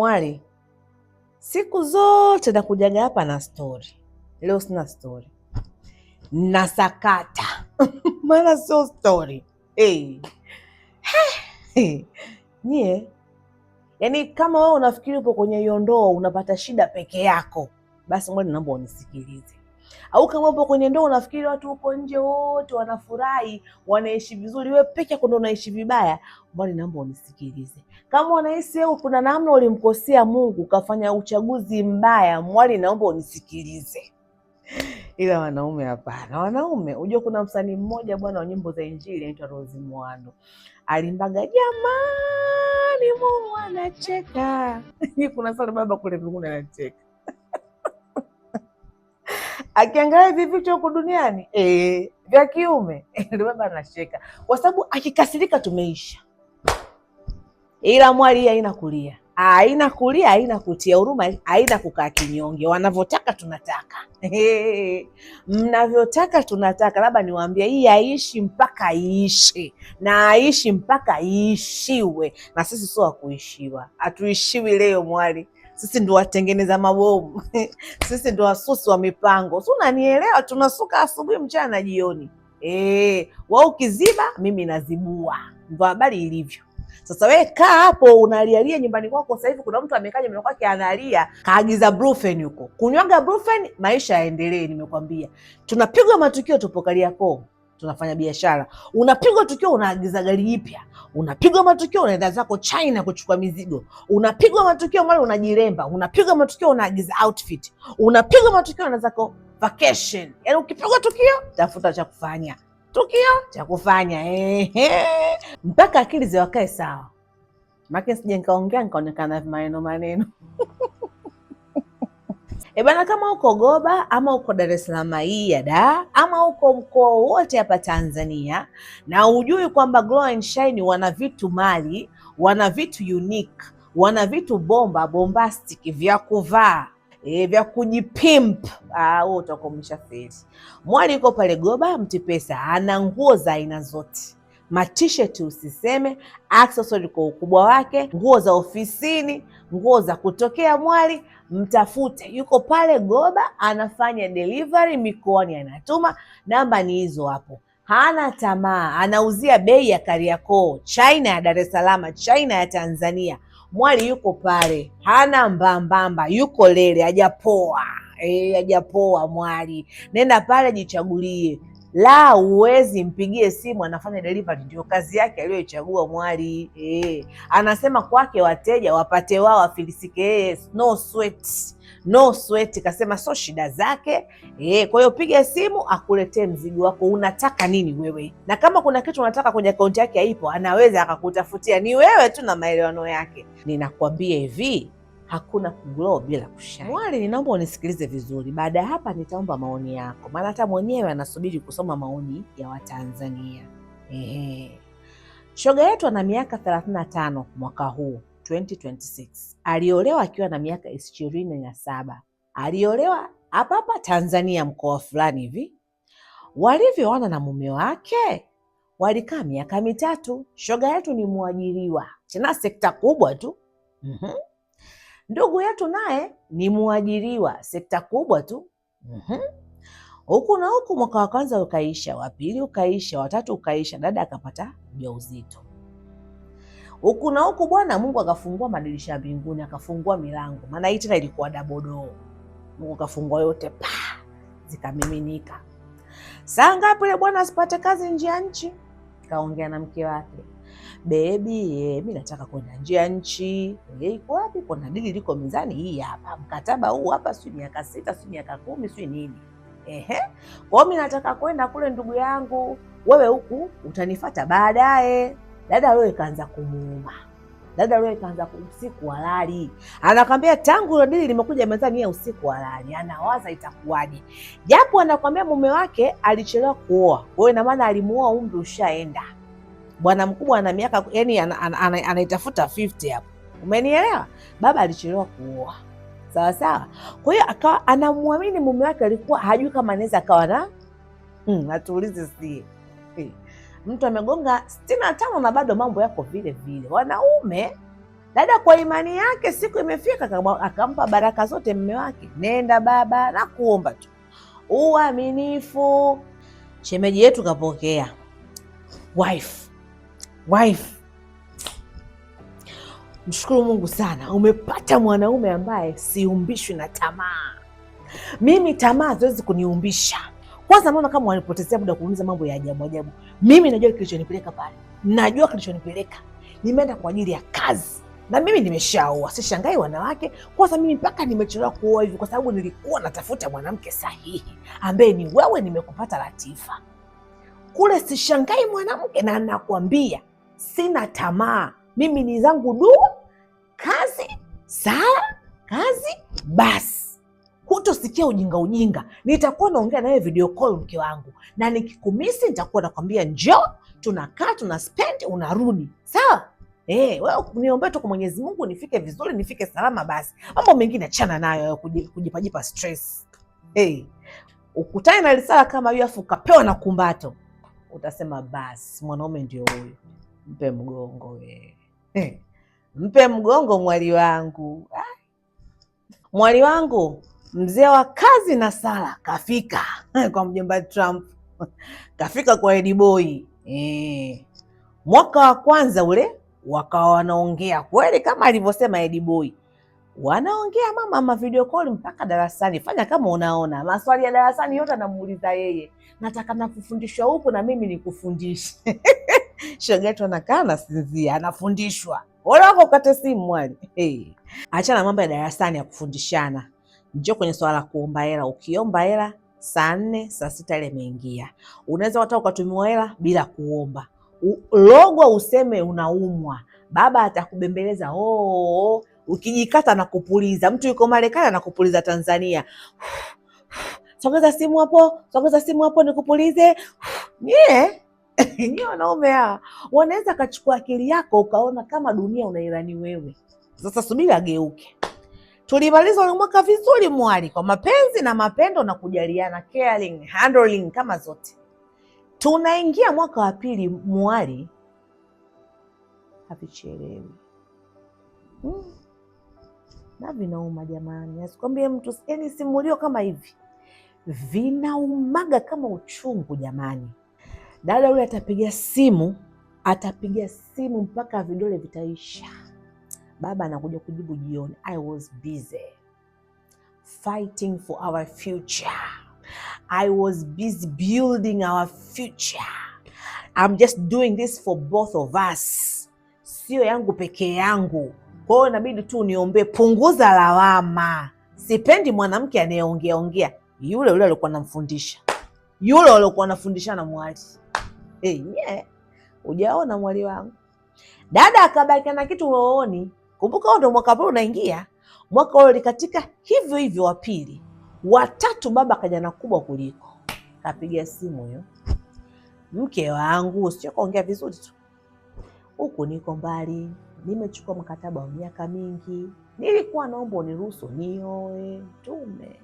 Mwali, siku zote nakujaga hapa na stori. Leo sina stori, na sakata maana sio stori. Hey. Hey. Nyie, yaani kama wewe unafikiri upo kwenye hiyo ndoa unapata shida peke yako, basi ngoja naomba unisikilize. Au kama upo kwenye ndoa unafikiri watu huko nje wote wanafurahi, wanaishi vizuri, wewe peke yako ndo unaishi vibaya, bwana, naomba unisikilize. Kama unahisi wewe kuna namna ulimkosea Mungu ukafanya uchaguzi mbaya, mwali, naomba unisikilize. Ila wanaume hapana. Wanaume, unajua kuna msanii mmoja bwana wa nyimbo za Injili anaitwa Rose Muhando alimbaga, jamani, Mungu anacheka. Kuna sala baba kule mbinguni anacheka akiangalia hivi vitu huku duniani vya kiume ndio baba anacheka, kwa sababu akikasirika tumeisha. Ila mwali haina kulia, haina kulia, haina kutia huruma, haina kukaa kinyonge. Wanavyotaka tunataka, mnavyotaka tunataka. Labda niwaambie, hii haishi mpaka iishe, na aishi mpaka iishiwe, na sisi sio wakuishiwa. Hatuishiwi leo mwali, sisi ndo watengeneza mabomu sisi ndo wasusi wa mipango, si unanielewa? Tunasuka asubuhi, mchana na jioni. Wao ukiziba, mimi nazibua, ndo habari ilivyo. Sasa wewe kaa hapo unalialia nyumbani kwako. Sasa hivi kuna mtu amekaa nyumbani kwake analia, kaagiza Brufen huko, kunywaga Brufen, maisha yaendelee. Nimekwambia tunapigwa matukio, tupo Kariakoo tunafanya biashara. Unapigwa tukio, unaagiza gari jipya. Unapigwa matukio, unaenda zako China kuchukua mizigo. Unapigwa matukio, mara unajiremba. Unapigwa matukio, unaagiza outfit. Unapigwa matukio, unaenda zako vacation. Yaani ukipigwa tukio, tafuta cha kufanya, tukio cha kufanya, ehe, mpaka akili ziwakae sawa. Maana sije nikaongea nikaonekana maneno maneno. E bana, kama uko Goba ama uko Dar es Salaam hii ya da ama uko mkoa wowote hapa Tanzania na ujui kwamba Glow and Shine wana vitu mali, wana vitu unique, wana vitu bomba bombastic vya kuvaa vya kujipimp, wewe utakuwa umeshafeli. Mwali yuko pale Goba Mtipesa, ana nguo za aina zote, matisheti usiseme, accessory kwa ukubwa wake, nguo za ofisini, nguo za kutokea. Mwali mtafute, yuko pale Goba, anafanya delivery mikoani, anatuma. Namba ni hizo hapo. Hana tamaa, anauzia bei ya Kariakoo, China ya Dar es Salaam, China ya Tanzania. Mwali yuko pale, hana mbambamba, yuko lele, hajapoa. Hajapoa mwali. Nenda pale jichagulie. La uwezi, mpigie simu, anafanya delivery, ndio kazi yake aliyoichagua mwali. Anasema kwake wateja wapate wao, afilisike yeye, no sweat, no sweat. Kasema sio shida zake. Kwa hiyo piga simu akuletee mzigo wako, unataka nini wewe? Na kama kuna kitu unataka kwenye akaunti yake haipo, anaweza akakutafutia, ni wewe tu na maelewano yake. Ninakwambia hivi, hakuna kuglow bila kushine. Mwali, ninaomba unisikilize vizuri. Baada ya hapa nitaomba maoni yako, maana hata mwenyewe anasubiri kusoma maoni ya Watanzania. Ehe. Shoga yetu ana miaka 35 mwaka huu 2026. Aliolewa akiwa na miaka 27. Aliolewa hapa hapa Tanzania, mkoa fulani hivi. Walivyoana na mume wake walikaa miaka 3. Shoga yetu ni mwajiriwa, tena sekta kubwa tu. Ndugu yetu naye ni mwajiriwa sekta kubwa tu. Huku na huku, mwaka wa kwanza ukaisha, wa pili ukaisha, wa tatu ukaisha, dada akapata ujauzito. Huku na huku bwana, Mungu akafungua madirisha ya mbinguni, akafungua milango, maana hii tena ilikuwa double door. Mungu akafungua yote, pa zikamiminika. Saa ngapi ile bwana asipate kazi nje ya nchi? Kaongea na mke wake, baby, mi nataka kwenda nje ya nchi. Iko wapi? Kuna dili liko mezani, hii hapa, mkataba huu hapa, sijui miaka 6, sijui miaka 10, sijui nini. Ehe, kwa hiyo mi nataka kwenda kule, ndugu yangu, wewe huku utanifata baadaye. Dada wewe kaanza kumuuma, dada wewe kaanza usiku halali, anakwambia tangu hilo dili limekuja mezani, yeye usiku halali, anawaza itakuwaje, japo anakwambia mume wake alichelewa kuoa. Kwa hiyo ina maana alimuoa umri ushaenda, bwana mkubwa ana miaka yani anaitafuta 50 hapo, umenielewa? Baba alichelewa kuoa, sawa sawa. Kwa hiyo akawa anamwamini mume wake, alikuwa hajui kama anaweza akawa na atuulize sie mtu amegonga 65 na bado mambo yako vile vile. Wanaume Dada kwa imani yake, siku imefika, akampa baraka zote mme wake. Nenda baba, na kuomba tu uaminifu. Shemeji yetu kapokea. Wife, wife, mshukuru Mungu sana, umepata mwanaume ambaye siumbishwi na tamaa. Mimi tamaa haziwezi kuniumbisha. Kwanza naona kama wanipotezea muda kuuliza mambo ya ajabu ajabu. Mimi najua kilichonipeleka pale, najua kilichonipeleka. Nimeenda kwa ajili ya kazi na mimi nimeshaoa, sishangai wanawake. Kwanza mimi mpaka nimechelewa kuoa hivi kwa sababu nilikuwa natafuta mwanamke sahihi ambaye ni wewe, nimekupata Latifa. Kule sishangai mwanamke, na nakwambia sina tamaa. Mimi ni zangu dua, kazi, sala, kazi, basi. Hutosikia ujinga ujinga. Nitakuwa naongea nawe video call, mke wangu, na nikikumisi nitakuwa nakwambia njoo, tunakaa tuna spend, unarudi sawa. Wewe niombee tu kwa Mwenyezi Mungu nifike vizuri, nifike salama basi. Mambo mengine achana nayo, kujipajipa stress. Ukutane na risala kama hiyo afu ukapewa na kumbato, utasema basi mwanaume ndio huyu. Mpe mgongo wewe. Mpe mgongo mwali wangu. Mwali wangu mzee wa kazi na sala kafika kwa mjomba Trump. Kafika kwa Edi Boy. Mwaka wa kwanza ule wakawa wanaongea kweli kama alivyosema Edi Boy. Wanaongea mama ma video call mpaka darasani. Fanya kama unaona. Maswali ya darasani yote anamuuliza yeye. Nataka nakufundishwa huku na mimi nikufundishe. Shoga yetu anakaa anasinzia, anafundishwa. Wala wako ukate simu mwali. Hey. Achana mambo ya darasani ya kufundishana. Njoo kwenye swala la kuomba hela. Ukiomba hela saa 4, saa 6 ile imeingia. Unaweza hata ukatumiwa hela bila kuomba. Logwa useme unaumwa. Baba atakubembeleza. Oh, ukijikata na kupuliza. Mtu yuko Marekani anakupuliza Tanzania. Sogeza simu hapo, sogeza simu hapo nikupulize. Nyie nyie wanaume hawa wanaweza kachukua akili yako ukaona kama dunia unairani wewe. Sasa subiri ageuke. Tulimaliza ule mwaka vizuri mwali, kwa mapenzi na mapendo na kujaliana, caring, handling kama zote. Tunaingia mwaka wa pili mwali, havichelewi. Na vinauma jamani, asikwambie mtu, yani simulio kama hivi vinaumaga kama uchungu jamani. Dada yule atapiga simu, atapiga simu mpaka vidole vitaisha. Baba anakuja kujibu jioni, I was busy fighting for our future. I was busy building our future. I'm just doing this for both of us, sio yangu peke yangu. Kwa hiyo inabidi tu niombee, punguza lawama. Sipendi mwanamke anayeongea ongea. Yule yule alikuwa anamfundisha, yule alikuwa anafundishana mwali. Hey, yeah. Ujaona mwali wangu. Dada akabaki na kitu rohoni. Kumbuka huo ndio mwaka ambao unaingia. Mwaka ule likatika hivyo hivyo, wa pili, wa tatu baba kaja na kubwa kuliko. Kapiga simu huyo. Mke wangu, sio kuongea vizuri tu. Huku niko mbali, nimechukua mkataba wa miaka mingi. Nilikuwa naomba uniruhusu nioe mtume.